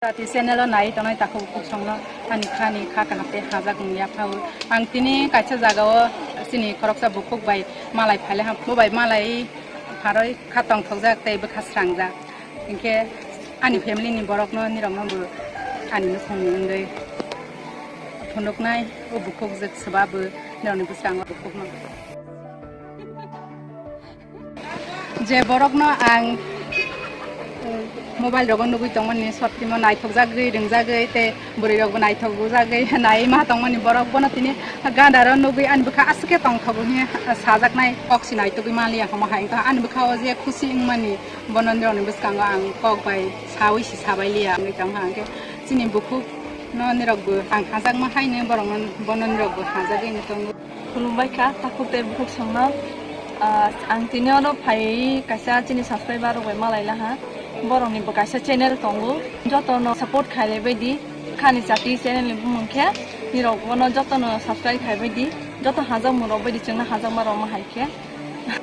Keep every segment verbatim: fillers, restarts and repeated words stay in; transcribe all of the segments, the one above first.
Jati channel o nai tongnai takhuk bukhuk songno ani khani kha kaham tei hajak wng yapha o. Ang tini kaisa jaga o chini khoroksa bukhuk bai malai phaile ha, bo bai malai pharoi kha tongthokjak tei bwkha srangjak. Hinkhe ani family ni borokno nirokno bo ani nukhungni wngwi phunuknai o bukhuk je swba bo nirokni bwskango bukhukno. Je borokno ang, eh, mobile rogo nugwi tongmani, short film o naithokjagwi, ringjagwi, tei bwrwi rokbo naithok bujagwi nai ma tongmani, borok bono tini gandaro nugwi ani bwkha aswk khe tongthogo hinwi sajaknai kok se naitugwi manliya hwnma hai wngkha. Ani bwkha o je khusi wngmani bono nirokni bwskango ang kok bai sawi se sabailiya wngwi tongkha, hwnkhe chini bukhuk no nirokbo ang hajakma haino borokno bono nirokbo hajagwi wngwi tongo. Khulumbai kha, takhuk tei bukhuk songno. Ah, ang tini oro phaiwi kaisa chini subscriber rok bai malai laha. Borok ni bo kaisa channel tongo. Joto no support khailai bai di. Khani Chati channel ni bumung khe nirok bono joto no subscribe khai bai di. Joto hajakmung rok bai di, chwngno hajakma rok ma hai khe.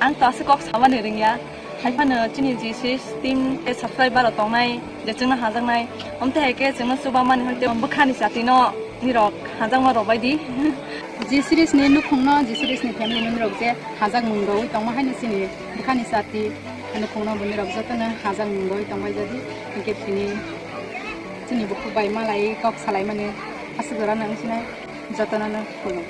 Ang to aswk kok samani rwngya. Hai phano chini G six team tei subscriber rok tongnai, je chwngno hajaknai. Omte hai khe chwngno chuba mani hwn tei bwkhani Chati no nirok hajakma rok bai di. G six ni nukhungno, G six ni family no nirok je hajakmung rogwi tongma haino chini bwkhani Chati nukhungno bo nirok jotono hajakmung rogwi tongbai jadi. Hinkhe chini, chini bukhuk bai malai kok salaimani aswk jora no wngsinai jotono no khulum.